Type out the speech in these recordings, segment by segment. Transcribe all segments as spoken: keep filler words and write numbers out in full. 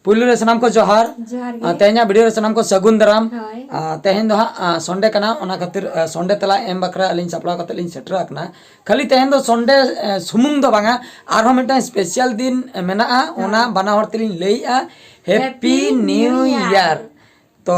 ᱯᱩᱭᱞᱩ ᱨᱮ ᱥᱟᱱᱟᱢ ᱠᱚ ᱡᱚᱦᱟᱨ᱾ ᱡᱚᱦᱟᱨ ᱜᱮ᱾ ᱟᱨ ᱛᱮᱦᱮᱧᱟᱜ ᱵᱷᱤᱰᱤᱭᱳ ᱨᱮ ᱥᱟᱱᱟᱢ ᱠᱚ ᱥᱟᱹᱜᱩᱱ ᱫᱟᱨᱟᱢ᱾ ᱦᱳᱭ᱾ ᱟᱨ ᱛᱮᱦᱮᱧ ᱫᱚ ᱦᱟᱸᱜ ᱟᱨ ᱥᱚᱱᱰᱮ ᱠᱟᱱᱟ, ᱚᱱᱟ ᱠᱷᱟᱹᱛᱤᱨ ᱟᱨ ᱥᱚᱱᱰᱮ ᱛᱮᱞᱟ ᱮᱢ ᱵᱟᱠᱷᱨᱟ ᱟᱹᱞᱤᱧ ᱥᱟᱯᱲᱟᱣ ᱠᱟᱛᱮ ᱞᱤᱧ ᱥᱮᱴᱮᱨ ᱟᱠᱟᱱᱟ᱾ ᱠᱷᱟᱹᱞᱤ ᱛᱮᱦᱮᱧ ᱫᱚ ᱥᱚᱱᱰᱮ ᱟᱨ ᱥᱩᱢᱩᱝ ᱫᱚ ᱵᱟᱝᱟ, ᱟᱨᱦᱚᱸ ᱢᱤᱫᱴᱟᱝ ᱥᱯᱮᱥᱟᱞ ᱫᱤᱱ ᱢᱮᱱᱟᱜᱼᱟ, ᱚᱱᱟ ᱵᱟᱱᱟ ᱦᱚᱲ ᱛᱮᱞᱤᱧ ᱞᱟᱹᱭᱮᱜᱼᱟ, happy Happy New New Year᱾ Year. ᱛᱚ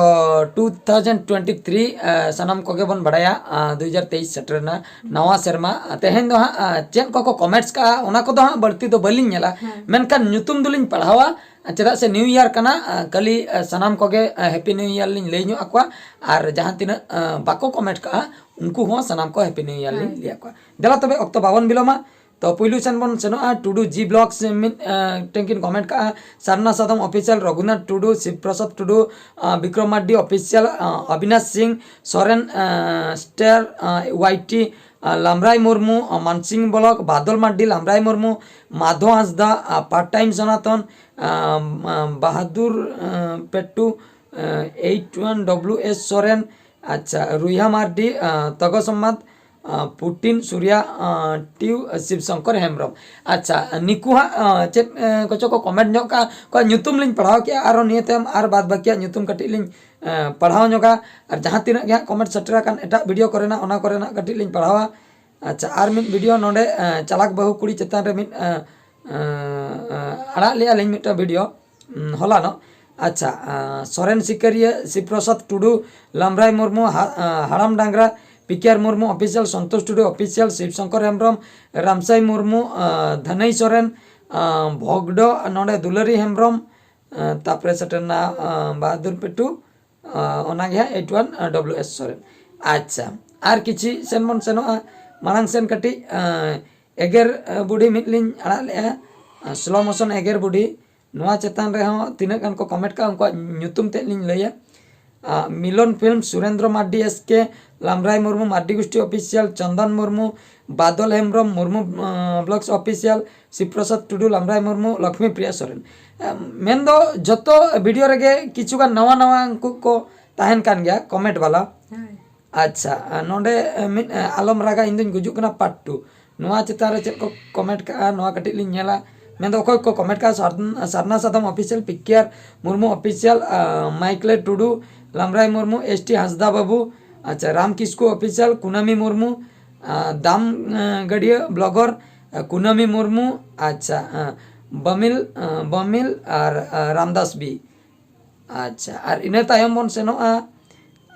ᱴᱩ ᱛᱷᱟᱣᱡᱮᱱᱰ ᱴᱩᱭᱮᱱᱴᱤ ᱛᱷᱨᱤ ᱥᱟᱱᱟᱢ ᱠᱚᱜᱮ ᱵᱚᱱ ᱵᱟᱲᱟᱭᱟ, ᱟᱨ ᱫᱩ ᱦᱟᱡᱟᱨ ᱛᱮᱭᱤᱥ ᱥᱮᱴᱮᱨ ᱮᱱᱟ, ᱱᱟᱣᱟ ᱥᱮᱨᱢᱟ᱾ ᱟᱨ ᱛᱮᱦᱮᱧ ᱫᱚ ᱦᱟᱸᱜ ᱟᱨ ᱪᱮᱫ ᱠᱚᱠᱚ ᱠᱚᱢᱮᱱᱴᱥ ᱠᱟᱜᱼᱟ, ᱚᱱᱟ ᱠᱚᱫᱚ ᱦᱟᱸᱜ ᱵᱟᱹᱲᱛᱤ ᱫᱚ ᱵᱟᱹᱞᱤᱧ ᱧᱮᱞᱟ, ᱦᱮᱸ᱾ ᱢᱮᱱᱠᱷᱟᱱ ᱧᱩᱛᱩᱢ ᱫᱚᱞᱤᱧ ᱯᱟᱲᱦᱟᱣᱟ᱾ ᱪᱮᱫᱟᱜ ᱥᱮ ᱱᱤᱭᱩ ᱤᱭᱟᱨ ᱠᱟᱱᱟ, ᱟᱨ ᱠᱷᱟᱹᱞᱤ ᱟᱨ ᱥᱟᱱᱟᱢ ᱠᱚᱜᱮ ᱟᱨ ᱦᱮᱯᱤ ᱱᱤᱭᱩ ᱤᱭᱟᱨ ᱞᱤᱧ ᱞᱟᱹᱭ ᱧᱚᱜ ᱟᱠᱚᱣᱟ, ᱟᱨ ᱡᱟᱦᱟᱸ ᱛᱤᱱᱟᱹᱜ ᱟᱨ ᱵᱟᱠᱚ ᱠᱚᱢᱮᱱᱴ ᱠᱟᱜᱼᱟ, ᱩᱱᱠᱩ ᱦᱚᱸ ᱥᱟᱱᱟᱢ ᱠᱚ ᱦᱮᱯᱤ ᱱᱤᱭᱩ ᱤᱭᱟᱨ ᱞᱤᱧ ᱦᱮᱸ᱾ ᱞᱟᱹᱭ ᱟᱠᱚᱣᱟ᱾ ᱫᱮᱞᱟ ᱛᱚᱵᱮ, ᱚᱠᱛᱚ ᱵᱟᱵᱚᱱ ᱵᱤᱞᱚᱢᱟ, ᱛᱚ ᱯᱩᱭᱞᱩ ᱥᱮᱱ ᱵᱚᱱ ᱥᱮᱱᱚᱜᱼᱟ᱾ ᱴᱩᱰᱩ ᱡᱤ ᱵᱞᱚᱜᱥ ᱢᱤᱫ ᱟᱨ ᱴᱷᱮᱱ ᱠᱤᱱ ᱠᱚᱢᱮᱱᱴ ᱠᱟᱜᱼᱟ, ᱥᱟᱨᱱᱟ ᱥᱟᱫᱚᱢ ᱚᱯᱷᱤᱥᱤᱭᱟᱞ, ᱨᱚᱜᱷᱩᱱᱟᱛᱷ ᱴᱩᱰᱩ, ᱥᱤᱵ ᱯᱨᱚᱥᱟᱫᱽ ᱴᱩᱰᱩ, ᱟᱨ ᱵᱤᱠᱨᱚᱢ ᱢᱟᱨᱰᱤ ᱚᱯᱷᱤᱥᱤᱭᱟᱞ, ᱟᱨ ᱚᱵᱤᱱᱟᱥ ᱥᱤᱝ ᱥᱚᱨᱮᱱ, ᱟᱨ ᱥᱴᱟᱨ, ᱟᱨ ᱣᱟᱭ ᱴᱤ, ᱟᱨ ᱞᱟᱢᱨᱟᱭ ᱢᱩᱨᱢᱩ, ᱟᱨ ᱢᱟᱱᱥᱤᱝ ᱵᱞᱚᱠ, ᱵᱟᱫᱚᱞ ᱢᱟᱨᱰᱤ, ᱞᱟᱢᱨᱟᱭ ᱢᱩᱨᱢᱩ, ᱢᱟᱫᱷᱚ ᱦᱟᱸᱥᱫᱟ, ᱟᱨ ᱯᱟᱨᱴ ᱴᱟᱭᱤᱢ ᱥᱚᱱᱟᱛᱚᱱ, ᱟᱨ ᱵᱟᱦᱟᱫᱩᱨ, ᱟᱨ ᱯᱮᱴᱴᱩ, ᱟᱨ eight one W S Soren, ᱟᱪᱪᱷᱟ, ᱨᱩᱭᱦᱟ ᱢᱟᱨᱰᱤ, ᱟᱨ ᱛᱚᱜᱚ ᱥᱚᱢᱵᱟᱫ, ᱟᱨ ᱯᱩᱴᱤᱱ ᱥᱩᱨᱭᱟ, ᱟᱨ ᱴᱤᱭᱩ, ᱟᱨ ᱥᱤᱵ ᱥᱚᱝᱠᱚᱨ ᱦᱮᱢᱵᱨᱚᱢ᱾ ᱟᱪᱪᱷᱟ, ᱱᱤᱠᱩ ᱦᱟᱸᱜ ᱟᱨ ᱪᱮᱫ ᱟᱨ ᱠᱚᱪᱚ ᱠᱚ ᱠᱚᱢᱮᱱᱴ ᱧᱚᱜ ᱠᱟᱜᱼᱟ, ᱠᱚᱣᱟᱜ ᱧᱩᱛᱩᱢ ᱞᱤᱧ ᱯᱟᱲᱦᱟᱣ ᱠᱮᱜᱼᱟ, ᱟᱨᱚ ᱱᱤᱭᱟᱹ ᱛᱟᱭᱚᱢ ᱟᱨ ᱵᱟᱫ ᱵᱟᱹᱠᱤᱭᱟᱜ ᱧᱩᱛᱩᱢ ᱠᱟᱹᱴᱤᱡ ᱞᱤᱧ ᱟᱨ ᱯᱟᱲᱦᱟᱣ ᱧᱚᱜᱟ᱾ ᱟᱨ ᱡᱟᱦᱟᱸ ᱛᱤᱱᱟᱹᱜ ᱜᱮ ᱦᱟᱸᱜ ᱠᱚᱢᱮᱱᱴ ᱥᱮᱴᱮᱨ ᱟᱠᱟᱱ ᱮᱴᱟᱜ ᱵᱷᱤᱰᱤᱭᱳ ᱠᱚᱨᱮᱱᱟᱜ, ᱚᱱᱟ ᱠᱚᱨᱮᱱᱟᱜ ᱠᱟᱹᱴᱤᱡ ᱞᱤᱧ ᱯᱟᱲᱦᱟᱣᱟ᱾ ᱟᱪᱪᱷᱟ, ᱟᱨ ᱢᱤᱫ ᱵᱷᱤᱰᱤᱭᱳ ᱱᱚᱰᱮ ᱟᱨ ᱪᱟᱞᱟᱠ ᱵᱟᱹᱦᱩ ᱠᱩᱲᱤ ᱪᱮᱛᱟᱱ ᱨᱮ ᱢᱤᱫ ᱟᱨ, ᱟᱨ, ᱟᱲᱟᱜ ᱞᱮᱜᱼᱟ ᱞᱤᱧ ᱢᱤᱫᱴᱟᱝ ᱵᱷᱤᱰᱤᱭᱳ, ᱩᱢ, ᱦᱚᱞᱟᱱᱚᱜ᱾ ᱟᱪᱪᱷᱟ, ᱟᱨ ᱥᱚᱨᱮᱱ ᱥᱤᱠᱟᱹᱨᱤᱭᱟᱹ, ᱥᱤᱵ ᱯᱨᱚᱥᱟᱫᱽ ᱴᱩᱰᱩ, ᱞᱟᱢᱨᱟᱭ ᱢᱩᱨᱢᱩ, ᱦᱟ-, ᱟᱨ ᱦᱟᱲᱟᱢ ᱰᱟᱝᱨᱟ, ᱯᱤᱠᱮᱟᱨ ᱢᱩᱨᱢᱩ ᱚᱯᱷᱤᱥᱤᱭᱟᱞ, ᱥᱚᱱᱛᱳᱥ ᱴᱩᱰᱩ ᱚᱯᱷᱤᱥᱤᱭᱟᱞ, ᱥᱤᱵ ᱥᱚᱝᱠᱚᱨ ᱦᱮᱢᱵᱨᱚᱢ, ᱨᱟᱢᱥᱟᱭ ᱢᱩᱨᱢᱩ, ᱟᱨ ᱫᱷᱟᱹᱱᱟᱹᱭ ᱥᱚᱨᱮᱱ, ᱟᱨ ᱵᱷᱚᱜᱽᱰᱚ, ᱱᱚᱰᱮ ᱫᱩᱞᱟᱹᱨᱤ ᱦᱮᱢᱵᱨᱚᱢ, ᱟᱨ ᱛᱟᱯᱚᱨᱮ ᱥᱮᱴᱮᱨᱱᱟ ᱟᱨ ᱵᱟᱦᱟᱫᱩᱨ ᱯᱮᱴᱩ, ᱟᱨ ᱚᱱᱟᱜᱮ ᱦᱟᱸᱜ eight one W S Soren. ᱟᱪᱪᱷᱟ, ᱟᱨ ᱠᱤᱪᱷᱤ ᱥᱮᱱ ᱵᱚᱱ ᱥᱮᱱᱚᱜᱼᱟ ᱢᱟᱲᱟᱝ ᱥᱮᱱ ᱠᱟᱹᱴᱤᱡ᱾ ᱟᱨ ᱮᱜᱮᱨ ᱟᱨ ᱵᱩᱰᱷᱤ ᱢᱤᱫ ᱞᱤᱧ ᱟᱲᱟᱜ ᱞᱮᱜᱼᱟ, ᱟᱨ ᱥᱞᱳ ᱢᱳᱥᱚᱱ ᱮᱜᱮᱨ ᱵᱩᱰᱷᱤ᱾ ᱱᱚᱣᱟ ᱪᱮᱛᱟᱱ ᱨᱮᱦᱚᱸ ᱛᱤᱱᱟᱹᱜ ᱜᱟᱱ ᱠᱚ ᱠᱚᱢᱮᱱᱴ ᱠᱟᱜᱼᱟ, ᱩᱱᱠᱩᱣᱟᱜ ᱧᱩᱛᱩᱢ ᱛᱮᱫ ᱞᱤᱧ ᱞᱟᱹᱭᱟ᱾ ᱟᱨ ᱢᱤᱞᱚᱱ film, Surendra Mardi S K, ᱞᱟᱢᱨᱟᱭ Murmu, Mardi ᱜᱩᱥᱴᱤ ᱚᱯᱷᱤᱥᱤᱭᱟᱞ, ᱪᱚᱱᱫᱚᱱ ᱢᱩᱨᱢᱩ, ᱵᱟᱫᱚᱞ ᱦᱮᱢᱵᱨᱚᱢ, ᱢᱩᱨᱢᱩ ᱟᱨ ᱵᱞᱚᱜᱥ ᱚᱯᱷᱤᱥᱤᱭᱟᱞ, ᱥᱤᱵ ᱯᱨᱚᱥᱟᱫᱽ ᱴᱩᱰᱩ, ᱞᱟᱢᱨᱟᱭ ᱢᱩᱨᱢᱩ, ᱞᱚᱠᱷᱢᱤ ᱯᱨᱤᱭᱟ ᱥᱚᱨᱮᱱ᱾ ᱟᱨ ᱢᱮᱱᱫᱚ ᱡᱚᱛᱚ ᱵᱷᱤᱰᱤᱭᱳ ᱨᱮᱜᱮ ᱠᱤᱪᱷᱩ ᱜᱟᱱ ᱱᱟᱣᱟ ᱱᱟᱣᱟ ᱩᱱᱠᱩ ᱠᱚ ᱛᱟᱦᱮᱱ ᱠᱟᱱ ᱜᱮᱭᱟ ᱠᱚᱢᱮᱱᱴ ᱵᱟᱞᱟ᱾ ᱦᱳᱭ᱾ ᱟᱪᱪᱷᱟ, ᱟᱨ ᱱᱚᱰᱮ ᱢᱤᱫ, ᱟᱞᱚᱢ ᱨᱟᱜᱟ ᱤᱧ ᱫᱩᱧ ᱜᱩᱡᱩᱜ ᱠᱟᱱᱟ ᱯᱟᱨᱴ ᱴᱩ, ᱱᱚᱣᱟ ᱪᱮᱛᱟᱱ ᱨᱮ ᱪᱮᱫ ᱠᱚ ᱠᱚᱢᱮᱱᱴ ᱠᱟᱜᱼᱟ, ᱱᱚᱣᱟ ᱠᱟᱹᱴᱤᱡ ᱞᱤᱧ ᱧᱮᱞᱟ᱾ ᱢᱮᱱᱫᱚ ᱚᱠᱚᱭ ᱠᱚ ᱠᱚᱢᱮᱱᱴ ᱠᱟᱜᱼᱟ, ᱥᱟᱨ-, ᱥᱟᱨᱱᱟ ᱥᱟᱫᱚᱢ ᱚᱯᱷᱤᱥᱤᱭᱟᱞ, ᱯᱤ ᱠᱮ ᱟᱨ ᱢᱩᱨᱢᱩ ᱚᱯᱷᱤᱥᱤᱭᱟᱞ, ᱟᱸ, ᱢᱟᱭᱠᱞᱮ ᱴᱩᱰᱩ, ᱞᱟᱢᱨᱟᱭ ᱢᱩᱨᱢᱩ, ᱮᱥ ᱴᱤ ᱦᱟᱸᱥᱫᱟ ᱵᱟᱹᱵᱩ, ᱟᱪᱪᱷᱟ, ᱨᱟᱢ ᱠᱤᱥᱠᱩ ᱚᱯᱷᱤᱥᱤᱭᱟᱞ, ᱠᱩᱱᱟᱹᱢᱤ ᱢᱩᱨᱢᱩ, ᱟᱸ, ᱫᱟᱢ, ᱟᱸ, ᱜᱟᱹᱰᱭᱟᱹ ᱵᱞᱚᱜᱚᱨ, ᱟᱸ, ᱠᱩᱱᱟᱹᱢᱤ ᱢᱩᱨᱢᱩ, ᱟᱪᱪᱷᱟ, ᱟᱸ, ᱵᱟᱢᱤᱞ, ᱟᱸ, ᱵᱟᱢᱤᱞ ᱟᱨ, ᱟᱸ, ᱨᱟᱢᱫᱟᱥ ᱵᱤ᱾ ᱟᱪᱪᱷᱟ, ᱟᱨ ᱤᱱᱟᱹ ᱛᱟᱭᱚᱢ ᱵᱚᱱ ᱥᱮᱱᱚᱜᱼᱟ᱾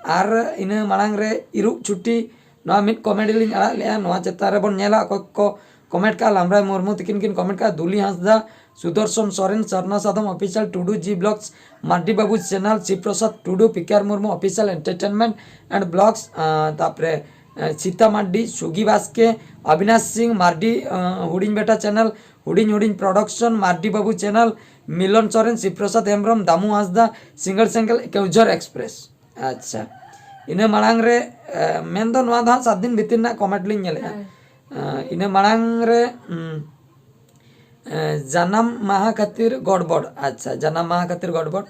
ᱟᱨ ᱤᱱᱟᱹ ᱢᱟᱲᱟᱝ ᱨᱮ ᱤᱨᱩᱜ ᱪᱷᱩᱴᱤ, ᱱᱚᱣᱟ ᱢᱤᱫ ᱠᱚᱢᱮᱰᱤ ᱞᱤᱧ ᱟᱲᱟᱜ ᱞᱮᱜᱼᱟ᱾ ᱱᱚᱣᱟ ᱪᱮᱛᱟᱱ ᱨᱮᱵᱚᱱ ᱧᱮᱞᱟ ᱚᱠᱚᱭ ᱠᱚ ᱠᱚᱢᱮᱱᱴ ᱠᱟᱜᱼᱟ᱾ ᱞᱟᱢᱨᱟᱭ ᱢᱩᱨᱢᱩ ᱛᱤᱠᱤᱱ ᱠᱤᱱ ᱠᱚᱢᱮᱱᱴ ᱠᱟᱜᱼᱟ, ᱫᱩᱞᱤ ᱦᱟᱸᱥᱫᱟ, ᱥᱩᱫᱚᱨᱥᱚᱱ ᱥᱚᱨᱮᱱ, ᱥᱟᱨᱱᱟ ᱥᱟᱫᱚᱢ ᱚᱯᱷᱤᱥᱤᱭᱟᱞ, ᱴᱩᱰᱩ ᱡᱤ ᱵᱞᱚᱜᱥ, ᱢᱟᱨᱰᱤ ᱵᱟᱹᱵᱩ channel, Shiv Prasad Tudu, P K R Murmu official entertainment and blogs, ᱟᱸ, ᱛᱟᱯᱚᱨᱮ, ᱟᱸ, ᱥᱤᱛᱟ ᱢᱟᱨᱰᱤ, ᱥᱩᱜᱤ ᱵᱟᱥᱠᱮ, ᱚᱵᱤᱱᱟᱥ ᱥᱤᱝ ᱢᱟᱨᱰᱤ, ᱟᱸ, ᱦᱩᱰᱤᱧ ᱵᱮᱴᱟ ᱪᱮᱱᱮᱞ, ᱦᱩᱰᱤᱧ ᱦᱩᱰᱤᱧ ᱯᱨᱚᱰᱟᱠᱥᱚᱱ, ᱢᱟᱨᱰᱤ ᱵᱟᱹᱵᱩ ᱪᱮᱱᱮᱞ, ᱢᱤᱞᱚᱱ ᱥᱚᱨᱮᱱ, ᱥᱤᱵ ᱯᱨᱚᱥᱟᱫᱽ ᱦᱮᱢᱵᱨᱚᱢ, ᱫᱟᱢᱩ ᱦᱟᱸᱥᱫᱟ, ᱥᱤᱸᱜᱟᱹᱲ ᱥᱮᱸᱜᱮᱞ, ᱠᱮᱣᱡᱷᱚᱨ ᱮᱠᱥᱯᱨᱮᱥ᱾ ᱟᱪᱪᱷᱟ, ᱤᱱᱟᱹ ᱢᱟᱲᱟᱝ ᱨᱮ, ᱮ, ᱢᱮᱱᱫᱚ ᱱᱚᱣᱟ ᱫᱚ ᱦᱟᱸᱜ ᱥᱟᱛ ᱫᱤᱱ ᱵᱷᱤᱛᱤᱨ ᱨᱮᱱᱟᱜ ᱠᱚᱢᱮᱱᱴ ᱞᱤᱧ ᱧᱮᱞᱮᱜᱼᱟ᱾ ᱦᱮᱸ᱾ ᱮ, ᱤᱱᱟᱹ ᱢᱟᱲᱟᱝ ᱨᱮ, ᱩᱢ, ᱮ, ᱡᱟᱱᱟᱢ ᱢᱟᱦᱟ ᱠᱷᱟᱹᱛᱤᱨ ᱜᱚᱲᱵᱚᱲ᱾ ᱟᱪᱪᱷᱟ, ᱡᱟᱱᱟᱢ ᱢᱟᱦᱟ ᱠᱷᱟᱹᱛᱤᱨ ᱜᱚᱲᱵᱚᱲ᱾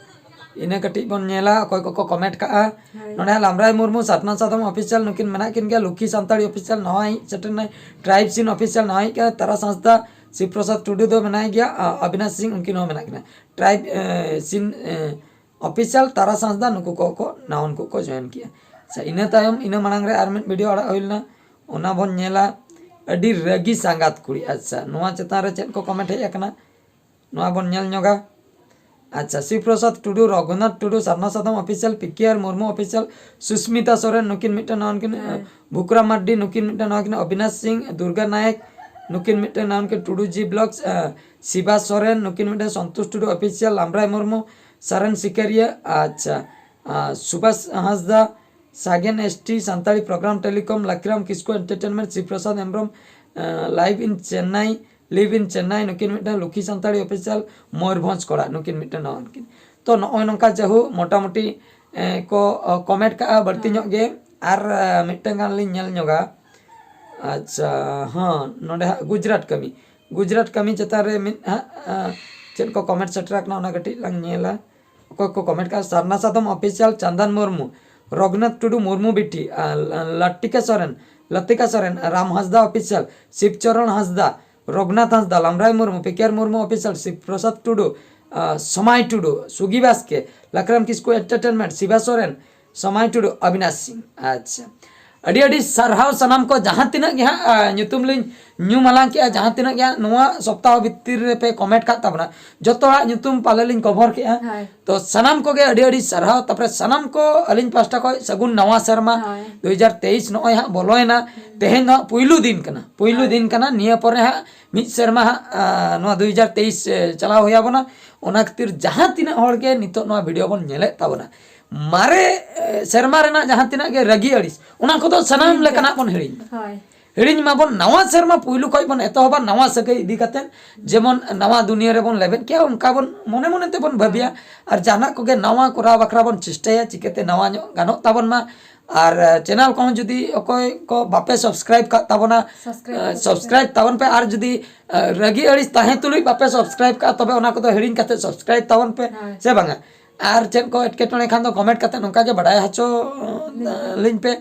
ᱤᱱᱟᱹ ᱠᱟᱹᱴᱤᱡ ᱵᱚᱱ ᱧᱮᱞᱟ ᱚᱠᱚᱭ ᱠᱚᱠᱚ ᱠᱚᱢᱮᱱᱴ ᱠᱟᱜᱼᱟ᱾ ᱦᱳᱭ᱾ ᱱᱚᱰᱮ ᱦᱟᱸᱜ ᱞᱟᱢᱨᱟᱭ ᱢᱩᱨᱢᱩ, ᱥᱟᱨᱱᱟ ᱥᱟᱫᱚᱢ ᱚᱯᱷᱤᱥᱤᱭᱟᱞ, ᱱᱩᱠᱤᱱ ᱢᱮᱱᱟᱜ ᱠᱤᱱ ᱜᱮᱭᱟ᱾ ᱞᱩᱠᱷᱤ ᱥᱟᱱᱛᱟᱲᱤ ᱚᱯᱷᱤᱥᱤᱭᱟᱞ, ᱱᱟᱣᱟ ᱦᱮᱡ ᱥᱮᱴᱮᱨ ᱮᱱᱟᱭ᱾ ᱴᱨᱟᱭᱤᱵᱽ ᱥᱤᱱ ᱚᱯᱷᱤᱥᱤᱭᱟᱞ, ᱱᱟᱣᱟ ᱦᱮᱡ ᱠᱟᱱᱟ᱾ ᱛᱟᱨᱟ ᱦᱟᱸᱥᱫᱟ, ᱥᱤᱵ ᱯᱨᱚᱥᱟᱫᱽ ᱴᱩᱰᱩ ᱫᱚ ᱢᱮᱱᱟᱭ ᱜᱮᱭᱟ᱾ ᱟ, ᱚᱵᱤᱱᱟᱥ ᱥᱤᱝ, ᱩᱱᱠᱤᱱ ᱦᱚᱸ ᱢᱮᱱᱟᱜ ᱠᱤᱱᱟ᱾ ᱴᱨᱟᱭᱤᱵᱽ, ᱮ, ᱥᱤᱱ, ᱮ, ᱚᱯᱷᱤᱥᱤᱭᱟᱞ, ᱛᱟᱨᱟ ᱦᱟᱸᱥᱫᱟ, ᱱᱩᱠᱩ ᱠᱚ, ᱠᱚ ᱱᱟᱣᱟ ᱩᱱᱠᱩ ᱠᱚ ᱡᱚᱭᱮᱱ ᱠᱮᱜᱼᱟ᱾ ᱟᱪᱪᱷᱟ, ᱤᱱᱟᱹ ᱛᱟᱭᱚᱢ, ᱤᱱᱟᱹ ᱢᱟᱲᱟᱝ ᱨᱮ ᱟᱨ ᱢᱤᱫ ᱵᱷᱤᱰᱤᱭᱳ ᱟᱲᱟᱜ ᱦᱩᱭ ᱞᱮᱱᱟ, ᱚᱱᱟ ᱵᱚᱱ ᱧᱮᱞᱟ᱾ ᱟᱹᱰᱤ ᱨᱟᱹᱜᱤ ᱥᱟᱸᱜᱟᱛ ᱠᱩᱲᱤ᱾ ᱟᱪᱪᱷᱟ, ᱱᱚᱣᱟ ᱪᱮᱛᱟᱱ ᱨᱮ ᱪᱮᱫ ᱠᱚ ᱠᱚᱢᱮᱱᱴ ᱦᱮᱡ ᱟᱠᱟᱱᱟ, ᱱᱚᱣᱟ ᱵᱚᱱ ᱧᱮᱞ ᱧᱚᱜᱟ᱾ ᱟᱪᱪᱷᱟ, ᱥᱤᱵ ᱯᱨᱚᱥᱟᱫᱽ ᱴᱩᱰᱩ, ᱨᱚᱜᱷᱩᱱᱟᱛᱷ ᱴᱩᱰᱩ, ᱥᱟᱨᱱᱟ ᱥᱟᱫᱚᱢ ᱚᱯᱷᱤᱥᱤᱭᱟᱞ, ᱯᱤ ᱠᱮ ᱟᱨ ᱢᱩᱨᱢᱩ ᱚᱯᱷᱤᱥᱤᱭᱟᱞ, ᱥᱩᱥᱢᱤᱛᱟ ᱥᱚᱨᱮᱱ, ᱱᱩᱠᱤᱱ ᱢᱤᱫᱴᱮᱱ ᱱᱟᱣᱟ ᱠᱤᱱ, ᱦᱮᱸ᱾ ᱵᱷᱩᱠᱨᱟ ᱢᱟᱨᱰᱤ, ᱱᱩᱠᱤᱱ ᱢᱤᱫᱴᱮᱱ ᱱᱟᱣᱟ ᱠᱤᱱ, ᱚᱵᱤᱱᱟᱥ ᱥᱤᱝ, ᱫᱩᱨᱜᱟ ᱱᱟᱭᱮᱠ, ᱱᱩᱠᱤᱱ ᱢᱤᱫᱴᱮᱱ ᱱᱟᱣᱟ ᱠᱤᱱ, ᱴᱩᱰᱩ ᱡᱤ ᱵᱞᱚᱜᱥ, ᱮ, ᱥᱤᱵᱟ ᱥᱚᱨᱮᱱ, ᱱᱩᱠᱤᱱ ᱢᱤᱫᱴᱮᱱ, ᱥᱚᱱᱛᱳᱥ ᱴᱩᱰᱩ ᱚᱯᱷᱤᱥᱤᱭᱟᱞ, ᱞᱟᱢᱨᱟᱭ ᱢᱩᱨᱢᱩ, ᱥᱟᱨᱮᱱ ᱥᱤᱠᱟᱹᱨᱤᱭᱟᱹ, ᱟᱪᱪᱷᱟ, ᱟ, ᱥᱩᱵᱷᱟᱥ Hansda, Sagen S T, Santali programme telecom, Lakhiram Kisku entertainment, Shib Prasad Hembrom, ᱮ, live in Chennai, live in Chennai, ᱱᱩᱠᱤᱱ ᱢᱤᱫᱴᱮᱱ, ᱞᱩᱠᱷᱤ ᱥᱟᱱᱛᱟᱲᱤ ᱚᱯᱷᱤᱥᱤᱭᱟᱞ, ᱢᱚᱭᱩᱨᱵᱷᱚᱸᱡᱽ ᱠᱚᱲᱟ, ᱱᱩᱠᱤᱱ ᱢᱤᱫᱴᱮᱱ ᱱᱟᱣᱟ ᱠᱤᱱ᱾ ᱛᱚ, ᱱᱚᱜᱼᱚᱭ ᱱᱚᱝᱠᱟ ᱡᱟᱦᱳ ᱢᱚᱴᱟᱢᱩᱴᱤ, ᱮ, ᱠᱚ, ᱚ, ᱠᱚᱢᱮᱱᱴ ᱠᱟᱜᱼᱟ ᱵᱟᱹᱲᱛᱤ ᱦᱮᱸ᱾ ᱧᱚᱜ ᱜᱮ᱾ ᱟᱨ, ᱮ, ᱢᱤᱫᱴᱟᱝ ᱜᱟᱱ ᱞᱤᱧ ᱧᱮᱞ ᱧᱚᱜᱟ᱾ ᱟᱪᱪᱷᱟ, ᱦᱚᱸ, ᱱᱚᱰᱮ ᱦᱟᱸᱜ ᱜᱩᱡᱽᱨᱟᱴ ᱠᱟᱹᱢᱤ, ᱜᱩᱡᱽᱨᱟᱴ ᱠᱟᱹᱢᱤ ᱪᱮᱛᱟᱱ ᱨᱮ ᱢᱤᱫ ᱦᱟᱸᱜ, ᱮ, ᱪᱮᱫ ᱠᱚ ᱠᱚᱢᱮᱱᱴ ᱥᱮᱴᱮᱨ ᱟᱠᱟᱱᱟ, ᱚᱱᱟ ᱠᱟᱹᱴᱤᱡ ᱞᱟᱝ ᱧᱮᱞᱟ᱾ ᱚᱠᱚᱭ ᱠᱚ ᱠᱚᱢᱮᱱᱴ ᱠᱟᱜᱼᱟ, ᱥᱟᱨᱱᱟ ᱥᱟᱫᱚᱢ ᱚᱯᱷᱤᱥᱤᱭᱟᱞ, ᱪᱟᱱᱫᱟᱱ ᱢᱩᱨᱢᱩ, ᱨᱚᱜᱷᱩᱱᱟᱛᱷ ᱴᱩᱰᱩ, ᱢᱩᱨᱢᱩ ᱵᱤᱴᱤ, ᱟᱨ ᱞᱟᱴᱤᱠᱟ ᱥᱚᱨᱮᱱ, ᱞᱟᱛᱤᱠᱟ ᱥᱚᱨᱮᱱ, ᱨᱟᱢ ᱦᱟᱸᱥᱫᱟ ᱚᱯᱷᱤᱥᱤᱭᱟᱞ, ᱥᱤᱵᱪᱚᱨᱚᱱ ᱦᱟᱸᱥᱫᱟ, ᱨᱚᱜᱷᱩᱱᱟᱛᱷ ᱦᱟᱸᱥᱫᱟ, ᱞᱟᱢᱨᱟᱭ ᱢᱩᱨᱢᱩ, ᱯᱤᱠᱮᱟᱨ ᱢᱩᱨᱢᱩ ᱚᱯᱷᱤᱥᱤᱭᱟᱞ, ᱥᱤᱵ ᱯᱨᱚᱥᱟᱫᱽ ᱴᱩᱰᱩ, ᱟᱸ, ᱥᱚᱢᱟᱭ ᱴᱩᱰᱩ, ᱥᱩᱜᱤ ᱵᱟᱥᱠᱮ, ᱞᱟᱠᱨᱟᱢ ᱠᱤᱥᱠᱩ ᱮᱱᱴᱟᱨᱴᱮᱱᱢᱮᱱᱴ, ᱥᱤᱵᱟ ᱥᱚᱨᱮᱱ, ᱥᱚᱢᱟᱭ ᱴᱩᱰᱩ, ᱚᱵᱤᱱᱟᱥ ᱥᱤᱝ᱾ ᱟᱪᱪᱷᱟ, ᱟᱹᱰᱤ ᱟᱹᱰᱤ ᱥᱟᱨᱦᱟᱣ ᱥᱟᱱᱟᱢ ᱠᱚ, ᱡᱟᱦᱟᱸ ᱛᱤᱱᱟᱹᱜ ᱜᱮ ᱦᱟᱸᱜ, ᱟᱸ, ᱧᱩᱛᱩᱢ ᱞᱤᱧ ᱧᱩᱢ ᱦᱟᱞᱟᱝ ᱠᱮᱜᱼᱟ, ᱡᱟᱦᱟᱸ ᱛᱤᱱᱟᱹᱜ ᱜᱮ ᱦᱟᱸᱜ ᱱᱚᱣᱟ ᱥᱚᱯᱛᱟᱦᱚ ᱵᱷᱤᱛᱤᱨ ᱨᱮᱯᱮ ᱠᱚᱢᱮᱱᱴ ᱠᱟᱜ ᱛᱟᱵᱚᱱᱟ, ᱡᱚᱛᱚ ᱦᱚᱲᱟᱜ ᱧᱩᱛᱩᱢ ᱯᱟᱞᱮ ᱞᱤᱧ ᱠᱚᱵᱷᱚᱨ ᱠᱮᱜᱼᱟ᱾ ᱦᱳᱭ᱾ ᱛᱚ ᱥᱟᱱᱟᱢ ᱠᱚᱜᱮ ᱟᱹᱰᱤ ᱟᱹᱰᱤ ᱥᱟᱨᱦᱟᱣ, ᱛᱟᱯᱚᱨᱮ ᱥᱟᱱᱟᱢ ᱠᱚ ᱟᱹᱞᱤᱧ ᱯᱟᱦᱴᱟ ᱠᱷᱚᱱ ᱥᱟᱹᱜᱩᱱ ᱱᱟᱣᱟ ᱥᱮᱨᱢᱟ᱾ ᱦᱳᱭ᱾ ᱫᱩ ᱦᱟᱡᱟᱨ ᱛᱮᱭᱤᱥ ᱱᱚᱜᱼᱚᱭ ᱦᱟᱸᱜ ᱵᱚᱞᱚᱭᱮᱱᱟ, ᱛᱮᱦᱮᱧ ᱫᱚ ᱦᱟᱸᱜ ᱯᱩᱭᱞᱩ ᱫᱤᱱ ᱠᱟᱱᱟ, ᱯᱩᱭᱞᱩ ᱦᱳᱭ᱾ ᱫᱤᱱ ᱠᱟᱱᱟ᱾ ᱱᱤᱭᱟᱹ ᱯᱚᱨᱮ ᱦᱟᱸᱜ ᱢᱤᱫ ᱥᱮᱨᱢᱟ ᱦᱟᱸᱜ, ᱟᱸ, ᱱᱚᱣᱟ ᱫᱩ ᱦᱟᱡᱟᱨ ᱛᱮᱭᱤᱥ, ᱮ, ᱪᱟᱞᱟᱣ ᱦᱩᱭ ᱟᱵᱚᱱᱟ᱾ ᱚᱱᱟ ᱠᱷᱟᱹᱛᱤᱨ ᱡᱟᱦᱟᱸ ᱛᱤᱱᱟᱹᱜ ᱦᱚᱲ ᱜᱮ ᱱᱤᱛᱚᱜ ᱱᱚᱣᱟ ᱵᱷᱤᱰᱤᱭᱳ ᱵᱚᱱ ᱧᱮᱞᱮᱫ ᱛᱟᱵᱚᱱᱟ, ᱢᱟᱨᱮ, ᱮ, ᱥᱮᱨᱢᱟ ᱨᱮᱱᱟᱜ ᱡᱟᱦᱟᱸ ᱛᱤᱱᱟᱹᱜ ᱜᱮ ᱨᱟᱹᱜᱤ ᱟᱹᱲᱤᱥ, ᱚᱱᱟ ᱠᱚᱫᱚ ᱥᱟᱱᱟᱢ ᱦᱤᱲᱤᱧ ᱞᱮᱠᱟᱱᱟᱜ ᱠᱟᱜ᱾ ᱵᱚᱱ ᱦᱤᱲᱤᱧ ᱢᱟ᱾ ᱦᱳᱭ᱾ ᱦᱤᱲᱤᱧ ᱢᱟᱵᱚᱱ, ᱱᱟᱣᱟ ᱥᱮᱨᱢᱟ ᱯᱩᱭᱞᱩ ᱠᱷᱚᱱ ᱵᱚᱱ ᱮᱛᱚᱦᱚᱵᱟ, ᱱᱟᱣᱟ ᱥᱟᱹᱜᱟᱹᱭ ᱤᱫᱤ ᱠᱟᱛᱮ ᱡᱮᱢᱚᱱ ᱱᱟᱣᱟ ᱫᱩᱱᱤᱭᱟᱹ ᱨᱮᱵᱚᱱ ᱞᱮᱵᱮᱫ ᱠᱮᱭᱟ, ᱚᱱᱠᱟ ᱵᱚᱱ ᱢᱚᱱᱮ ᱢᱚᱱᱮ ᱛᱮᱵᱚᱱ ᱵᱷᱟᱹᱵᱤᱭᱟ᱾ ᱟᱨ ᱡᱟᱦᱟᱱᱟᱜ ᱠᱚᱜᱮ ᱱᱟᱣᱟ ᱠᱚᱨᱟᱣ ᱵᱟᱠᱷᱨᱟ ᱵᱚᱱ ᱪᱮᱥᱴᱟᱭᱟ, ᱪᱤᱠᱟᱹᱛᱮ ᱱᱟᱣᱟ ᱧᱚᱜ ᱜᱟᱱᱚᱜ ᱛᱟᱵᱚᱱ ᱢᱟ᱾ ᱟᱨ, ᱮ, ᱪᱮᱱᱮᱞ ᱠᱚᱦᱚᱸ ᱡᱩᱫᱤ ᱚᱠᱚᱭ ᱠᱚ ᱵᱟᱯᱮ ᱥᱟᱵᱥᱠᱨᱟᱭᱤᱵ ᱠᱟᱜ ᱛᱟᱵᱚᱱᱟ, ᱥᱟᱵᱥᱠᱨᱟᱭᱤᱵ ᱮ, ᱠᱟᱜ ᱥᱟᱵᱥᱠᱨᱟᱭᱤᱵ ᱛᱟᱵᱚᱱ ᱯᱮ᱾ ᱟᱨ ᱡᱩᱫᱤ, ᱮ, ᱨᱟᱹᱜᱤ ᱟᱹᱲᱤᱥ ᱛᱟᱦᱮᱸ ᱛᱩᱞᱩᱡ ᱵᱟᱯᱮ ᱥᱟᱵᱥᱠᱨᱟᱭᱤᱵ ᱠᱟᱜᱼᱟ, ᱛᱚᱵᱮ ᱚᱱᱟ ᱠᱚᱫᱚ ᱦᱤᱲᱤᱧ ᱠᱟᱛᱮ ᱥᱟᱵᱥᱠᱨᱟᱭᱤᱵ ᱛᱟᱵᱚᱱ ᱯᱮ, ᱦᱳᱭ᱾ ᱥᱮ ᱵᱟᱝᱟ? ᱟᱨ ᱪᱮᱫ ᱠᱚ ᱮᱴᱠᱮᱴᱚᱬᱮ ᱠᱷᱟᱱ ᱫᱚ ᱠᱚᱢᱮᱱᱴ ᱠᱟᱛᱮ ᱱᱚᱝᱠᱟ ᱜᱮ ᱵᱟᱰᱟᱭ ᱦᱚᱪᱚ, ᱞᱤᱧ ᱯᱮ᱾ ᱞᱤᱧ ᱯᱮ᱾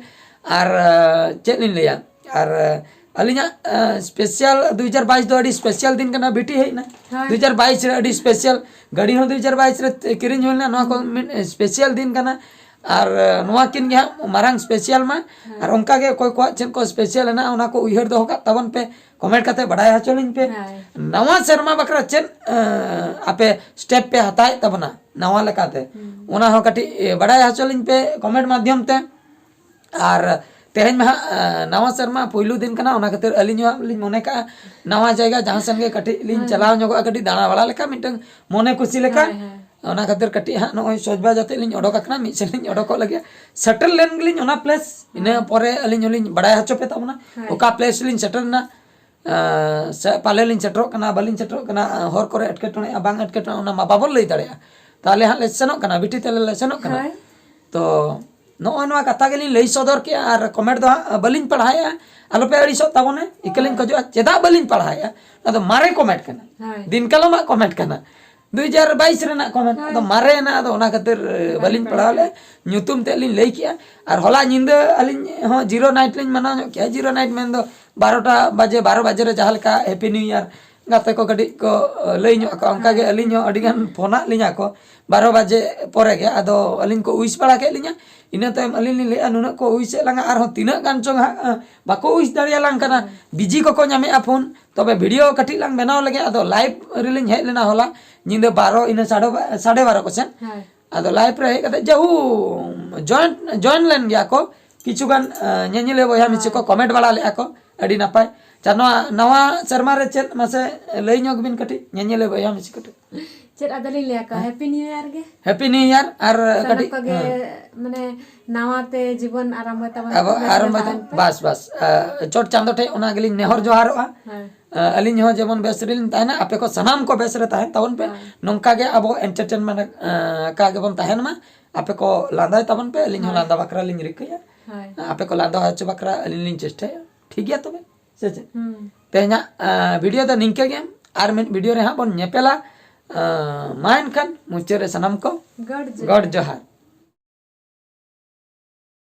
ᱟᱨ, ᱮ, ᱪᱮᱫ ᱞᱤᱧ ᱞᱟᱹᱭᱟ? ᱟᱨ, ᱮ, ᱟᱹᱞᱤᱧᱟᱜ, ᱮ, ᱥᱯᱮᱥᱟᱞ ᱫᱩ ᱦᱟᱡᱟᱨ ᱵᱟᱭᱤᱥ ᱫᱚ ᱟᱹᱰᱤ ᱥᱯᱮᱥᱟᱞ ᱫᱤᱱ ᱠᱟᱱᱟ, ᱵᱤᱴᱤ ᱦᱮᱡ ᱮᱱᱟ᱾ ᱦᱳᱭ᱾ ᱫᱩ ᱦᱟᱡᱟᱨ ᱵᱟᱭᱤᱥ ᱨᱮ ᱟᱹᱰᱤ ᱥᱯᱮᱥᱟᱞ, ᱜᱟᱹᱰᱤ ᱦᱚᱸ ᱫᱩ ᱦᱟᱡᱟᱨ ᱵᱟᱭᱤᱥ ᱨᱮ ᱠᱤᱨᱤᱧ ᱦᱩᱭ ᱞᱮᱱᱟ᱾ ᱱᱚᱣᱟ ᱠᱚ ᱢᱤᱫ ᱥᱯᱮᱥᱟᱞ ᱫᱤᱱ ᱠᱟᱱᱟ᱾ ᱟᱨ, ᱮ, ᱱᱚᱣᱟ ᱠᱤᱱ ᱜᱮ ᱦᱟᱸᱜ ᱢᱟᱨᱟᱝ ᱥᱯᱮᱥᱟᱞ ᱢᱟ᱾ ᱦᱳᱭ᱾ ᱟᱨ ᱚᱱᱠᱟ ᱜᱮ ᱚᱠᱚᱭ ᱠᱚᱣᱟᱜ ᱪᱮᱫ ᱠᱚ ᱥᱯᱮᱥᱟᱞ ᱦᱮᱱᱟᱜᱼᱟ, ᱚᱱᱟ ᱠᱚ ᱩᱭᱦᱟᱹᱨ ᱫᱚᱦᱚ ᱠᱟᱜ ᱛᱟᱵᱚᱱ ᱯᱮ, ᱠᱚᱢᱮᱱᱴ ᱠᱟᱛᱮ ᱵᱟᱰᱟᱭ ᱦᱚᱪᱚ ᱞᱤᱧ ᱯᱮ᱾ ᱦᱳᱭ᱾ ᱱᱟᱣᱟ ᱥᱮᱨᱢᱟ ᱵᱟᱠᱷᱨᱟ ᱪᱮᱫ, ᱮ, ᱟᱯᱮ ᱥᱴᱮᱯ ᱯᱮ ᱦᱟᱛᱟᱣᱮᱫ ᱛᱟᱵᱚᱱᱟ ᱱᱟᱣᱟ ᱞᱮᱠᱟᱛᱮ, ᱦᱩᱸ᱾ ᱚᱱᱟ ᱦᱚᱸ ᱠᱟᱹᱴᱤᱡ, ᱮ, ᱵᱟᱰᱟᱭ ᱦᱚᱪᱚ ᱞᱤᱧ ᱯᱮ ᱠᱚᱢᱮᱱᱴ ᱢᱟᱫᱽᱫᱷᱚᱢ ᱛᱮ᱾ ᱟᱨ ᱛᱮᱦᱮᱧ ᱢᱟ ᱦᱟᱸᱜ, ᱮ, ᱱᱟᱣᱟ ᱥᱮᱨᱢᱟ ᱯᱩᱭᱞᱩ ᱫᱤᱱ ᱠᱟᱱᱟ, ᱚᱱᱟ ᱠᱷᱟᱹᱛᱤᱨ ᱟᱹᱞᱤᱧ ᱦᱚᱸ ᱦᱟᱸᱜ ᱞᱤᱧ ᱢᱚᱱᱮ ᱠᱟᱜᱼᱟ ᱱᱟᱣᱟ ᱡᱟᱭᱜᱟ ᱡᱟᱦᱟᱸ ᱥᱮᱱ ᱜᱮ ᱠᱟᱹᱴᱤᱡ ᱞᱤᱧ ᱦᱳᱭ᱾ ᱪᱟᱞᱟᱣ ᱧᱚᱜᱚᱜᱼᱟ, ᱠᱟᱹᱴᱤᱡ ᱫᱟᱬᱟ ᱵᱟᱲᱟ ᱞᱮᱠᱟ, ᱢᱤᱫᱴᱟᱝ ᱢᱚᱱᱮ ᱠᱩᱥᱤ ᱞᱮᱠᱟ᱾ ᱦᱳᱭ, ᱦᱳᱭ᱾ ᱚᱱᱟ ᱠᱷᱟᱹᱛᱤᱨ ᱠᱟᱹᱴᱤᱡ ᱦᱟᱸᱜ ᱱᱚᱜᱼᱚᱭ ᱥᱚᱡᱽ ᱵᱟᱡᱽ ᱟᱛᱮᱫ ᱞᱤᱧ ᱚᱰᱚᱠ ᱟᱠᱟᱱᱟ, ᱢᱤᱫ ᱥᱮᱫ ᱞᱤᱧ ᱚᱰᱚᱠᱚᱜ ᱞᱟᱹᱜᱤᱫ᱾ ᱥᱮᱴᱮᱨ ᱞᱮᱱ ᱜᱮᱞᱤᱧ ᱚᱱᱟ ᱯᱞᱮᱥ, ᱤᱱᱟᱹ ᱦᱳᱭ᱾ ᱯᱚᱨᱮ ᱟᱹᱞᱤᱧ ᱦᱚᱸᱞᱤᱧ ᱵᱟᱲᱟᱭ ᱦᱚᱪᱚ ᱯᱮ ᱛᱟᱵᱚᱱᱟ ᱦᱳᱭ᱾ ᱚᱠᱟ ᱯᱞᱮᱥ ᱞᱤᱧ ᱥᱮᱴᱮᱨ ᱮᱱᱟ᱾ ᱮ, ᱥᱮ ᱯᱟᱞᱮ ᱞᱤᱧ ᱥᱮᱴᱮᱨᱚᱜ ᱠᱟᱱᱟ, ᱵᱟᱹᱞᱤᱧ ᱥᱮᱴᱮᱨᱚᱜ ᱠᱟᱱᱟ, ᱦᱚᱨ ᱠᱚᱨᱮ ᱮᱴᱠᱮᱴᱚᱬᱮᱜᱼᱟ, ᱵᱟᱝ ᱮᱴᱠᱮᱴᱚᱬᱮ, ᱚᱱᱟ ᱢᱟ ᱵᱟᱵᱚᱱ ᱞᱟᱹᱭ ᱫᱟᱲᱮᱭᱟᱜᱼᱟ᱾ ᱛᱟᱦᱚᱞᱮ ᱦᱟᱸᱜ ᱞᱮ ᱥᱮᱱᱚᱜ ᱠᱟᱱᱟ, ᱵᱤᱴᱤ ᱛᱟᱞᱮ ᱞᱮ ᱥᱮᱱᱚᱜ ᱠᱟᱱᱟ᱾ ᱦᱳᱭ᱾ ᱛᱚ ᱱᱚᱜᱼᱚᱭ ᱱᱚᱣᱟ ᱠᱟᱛᱷᱟ ᱜᱮᱞᱤᱧ ᱞᱟᱹᱭ ᱥᱚᱫᱚᱨ ᱠᱮᱜᱼᱟ, ᱟᱨ ᱠᱚᱢᱮᱱᱴ ᱫᱚ ᱦᱟᱸᱜ ᱵᱟᱹᱞᱤᱧ ᱯᱟᱲᱦᱟᱣᱮᱫᱼᱟ, ᱟᱞᱚᱯᱮ ᱟᱹᱲᱤᱥᱚᱜ ᱛᱟᱵᱚᱱᱟ, ᱤᱠᱟᱹᱞᱤᱧ ᱦᱳᱭ᱾ ᱠᱷᱚᱡᱚᱜᱼᱟ᱾ ᱪᱮᱫᱟᱜ ᱵᱟᱹᱞᱤᱧ ᱯᱟᱲᱦᱟᱣᱮᱫᱼᱟ? ᱚᱱᱟ ᱫᱚ ᱢᱟᱨᱮ ᱠᱚᱢᱮᱱᱴ ᱠᱟᱱᱟ, ᱦᱳᱭ᱾ ᱫᱤᱱ ᱠᱟᱞᱚᱢᱟᱜ ᱠᱚᱢᱮᱱᱴ ᱠᱟᱱᱟ᱾ ᱫᱩ ᱦᱟᱡᱟᱨ ᱵᱟᱭᱤᱥ ᱨᱮᱱᱟᱜ ᱠᱚᱢᱮᱱᱴ, ᱦᱳᱭ᱾ ᱟᱫᱚ ᱢᱟᱨᱮ ᱮᱱᱟ, ᱟᱫᱚ ᱚᱱᱟ ᱠᱷᱟᱹᱛᱤᱨ ᱵᱟᱹᱞᱤᱧ ᱵᱟᱹᱞᱤᱧ ᱯᱟᱲᱦᱟᱣ ᱯᱟᱲᱦᱟᱣ ᱞᱮᱫᱼᱟ᱾ ᱧᱩᱛᱩᱢ ᱛᱮᱫ ᱞᱤᱧ ᱞᱟᱹᱭ ᱠᱮᱜᱼᱟ᱾ ᱟᱨ ᱦᱚᱞᱟ ᱧᱤᱫᱟᱹ ᱟᱹᱞᱤᱧ ᱦᱚᱸ ᱡᱤᱨᱳ ᱱᱟᱭᱤᱴ ᱞᱤᱧ ᱢᱟᱱᱟᱣ ᱧᱚᱜ ᱠᱮᱜᱼᱟ᱾ ᱡᱤᱨᱳ ᱱᱟᱭᱤᱴ ᱢᱮᱱᱫᱚ ᱵᱟᱨᱚᱴᱟ ᱵᱟᱡᱮ, ᱵᱟᱨᱚ ᱵᱟᱡᱮ ᱨᱮ ᱡᱟᱦᱟᱸ ᱞᱮᱠᱟ ᱦᱮᱯᱤ ᱱᱤᱭᱩ ᱤᱭᱟᱨ ᱜᱟᱛᱮ ᱠᱚ ᱠᱟᱹᱴᱤᱡ ᱠᱚ ᱞᱟᱹᱭ ᱧᱚᱜ ᱟᱠᱚ, ᱚᱱᱠᱟ ᱜᱮ ᱟᱹᱞᱤᱧ ᱦᱚᱸ ᱟᱹᱰᱤ ᱜᱟᱱ ᱯᱷᱳᱱᱟᱜ ᱞᱤᱧᱟ ᱠᱚ ᱵᱟᱨᱚ ᱵᱟᱡᱮ ᱯᱚᱨᱮ ᱜᱮ᱾ ᱟᱫᱚ ᱟᱹᱞᱤᱧ ᱠᱚ ᱩᱭᱤᱥ ᱵᱟᱲᱟ ᱠᱮᱫ ᱞᱤᱧᱟ᱾ ᱤᱱᱟᱹ ᱛᱟᱭᱚᱢ ᱟᱹᱞᱤᱧ ᱞᱤᱧ ᱞᱟᱹᱭᱮᱫᱼᱟ, ᱱᱩᱱᱟᱹᱜ ᱠᱚ ᱩᱭᱤᱥᱮᱫ ᱞᱟᱝᱟ, ᱟᱨᱦᱚᱸ ᱛᱤᱱᱟᱹᱜ ᱜᱟᱱ ᱪᱚᱝ ᱦᱟᱸᱜ ᱵᱟᱠᱚ ᱩᱭᱤᱥ ᱫᱟᱲᱮᱭᱟᱞᱟᱝ ᱠᱟᱱᱟ, ᱵᱤᱡᱤ ᱠᱚᱠᱚ ᱧᱟᱢᱮᱫᱼᱟ ᱯᱷᱳᱱ᱾ ᱛᱚᱵᱮ ᱵᱷᱤᱰᱤᱭᱳ ᱠᱟᱹᱴᱤᱡ ᱞᱟᱝ ᱵᱮᱱᱟᱣ ᱞᱮᱜᱮ᱾ ᱟᱫᱚ ᱞᱟᱭᱤᱵᱷ ᱨᱮᱞᱤᱧ ᱦᱮᱡ ᱞᱮᱱᱟ ᱦᱚᱞᱟ ᱧᱤᱫᱟᱹ ᱵᱟᱨᱚ, ᱤᱱᱟᱹ ᱥᱟᱲᱮ ᱵᱟ- ᱥᱟᱲᱮ ᱵᱟᱨᱚ ᱠᱚ ᱥᱮᱱ᱾ ᱦᱳᱭ᱾ ᱟᱫᱚ ᱞᱟᱭᱤᱵᱷ ᱨᱮ ᱦᱮᱡ ᱠᱟᱛᱮ ᱡᱟᱦᱩ ᱡᱚᱭᱮᱱ ᱡᱚᱭᱮᱱ ᱞᱮᱱ ᱜᱮᱭᱟ ᱠᱚ ᱠᱤᱪᱷᱩ ᱜᱟᱱ ᱧᱮᱧᱮᱞᱤᱭᱟᱹ ᱵᱚᱭᱦᱟ ᱢᱤᱥᱤ ᱠᱚ ᱠᱚᱢᱮᱱᱴ ᱵᱟᱲᱟ ᱞᱮᱫᱼᱟ ᱠᱚ, ᱟᱹᱰᱤ ᱱᱟᱯᱟᱭ᱾ ᱟᱪᱪᱷᱟ, ᱱᱚᱣᱟ ᱱᱟᱣᱟ ᱥᱮᱨᱢᱟ ᱨᱮ ᱪᱮᱫ ᱢᱟᱥᱮ ᱞᱟᱹᱭ ᱧᱚᱜ ᱵᱤᱱ ᱠᱟᱹᱴᱤᱡ ᱧᱮᱧᱮᱞᱤᱭᱟᱹ ᱵᱚᱭᱦᱟ ᱢᱤᱥᱤ ᱠᱚᱴᱷᱮᱱ᱾ ᱪᱮᱫ ᱟᱫᱚᱞᱤᱧ ᱞᱟᱹᱭ ᱟᱠᱚᱣᱟ, ᱦᱮᱯᱤ ᱱᱤᱭᱩ ᱤᱭᱟᱨ ᱜᱮ᱾ Happy new year. ᱟᱨ ᱥᱟᱱᱟᱢ ᱠᱟᱹᱴᱤᱡ ᱠᱚᱜᱮ ᱢᱟᱱᱮ ᱱᱟᱣᱟ ᱛᱮ ᱡᱤᱵᱚᱱ ᱟᱨᱟᱢᱵᱚᱭ ᱛᱟᱵᱚᱱ ᱟᱵᱚ ᱯᱮ, ᱵᱮᱥ ᱨᱮ ᱟᱨᱟᱢᱵᱚᱭ ᱛᱟᱦᱮᱱ ᱛᱟᱵᱚᱱ᱾ ᱯᱮ᱾ ᱵᱟᱥ ᱵᱟᱥ᱾ ᱟᱨ ᱪᱚᱴ ᱪᱟᱸᱫᱚ ᱴᱷᱮᱡ ᱚᱱᱟ ᱜᱮᱞᱤᱧ ᱱᱮᱦᱚᱨ ᱡᱚᱦᱟᱨᱚᱜᱼᱟ᱾ ᱦᱮᱸ᱾ ᱟᱹᱞᱤᱧ ᱦᱚᱸ ᱡᱮᱢᱚᱱ ᱵᱮᱥ ᱨᱮᱞᱤᱧ ᱛᱟᱦᱮᱱᱟ, ᱟᱯᱮ ᱠᱚ ᱥᱟᱱᱟᱢ ᱠᱚ ᱵᱮᱥ ᱨᱮ ᱛᱟᱦᱮᱱ ᱛᱟᱵᱚᱱ ᱯᱮ᱾ ᱦᱳᱭ᱾ ᱱᱚᱝᱠᱟ ᱜᱮ ᱟᱵᱚ ᱮᱱᱴᱟᱨᱴᱮᱱᱢᱮᱱᱴ ᱟᱠᱟ ᱜᱮᱵᱚᱱ ᱛᱟᱦᱮᱱ ᱢᱟ᱾ ᱟᱯᱮ ᱠᱚ ᱞᱟᱸᱫᱟᱭ ᱛᱟᱵᱚᱱ ᱯᱮ, ᱟᱹᱞᱤᱧ ᱦᱚᱸ ᱦᱳᱭ᱾ ᱞᱟᱸᱫᱟ ᱵᱟᱠᱷᱨᱟ ᱞᱤᱧ ᱨᱤᱠᱟᱹᱭᱟ᱾ ᱦᱳᱭ᱾ ᱟᱯᱮ ᱠᱚ ᱞᱟᱸᱫᱟ ᱦᱚᱪᱚ ᱵᱟᱠᱷᱨᱟ ᱟᱹᱞᱤᱧ ᱞᱤᱧ ᱪᱮᱥᱴᱟᱭᱟ᱾ ᱴᱷᱤᱠ ᱜᱮᱭᱟ ᱛᱚᱵᱮ, ᱥᱮ ᱪᱮᱫ? ᱦᱩᱸ᱾ ᱛᱮᱦᱮᱧᱟᱜ ᱵᱷᱤᱰᱤᱭᱳ ᱫᱚ ᱱᱤᱝᱠᱟᱹ ᱜᱮ᱾ ᱟᱨ ᱢᱤᱫ ᱵᱷᱤᱰᱤᱭᱳ ᱨᱮ ᱦᱟᱸᱜ ᱵᱚᱱ ᱧᱮᱯᱮᱞᱟ᱾ ᱢᱟ ᱮᱱᱠᱷᱟᱱ ᱢᱩᱪᱟᱹᱫ ᱨᱮ ᱥᱟᱱᱟᱢ ᱠᱚ ᱜᱚᱰ ᱡᱚᱦᱟᱨ᱾ ᱜᱚᱰ ᱡᱚᱦᱟᱨ᱾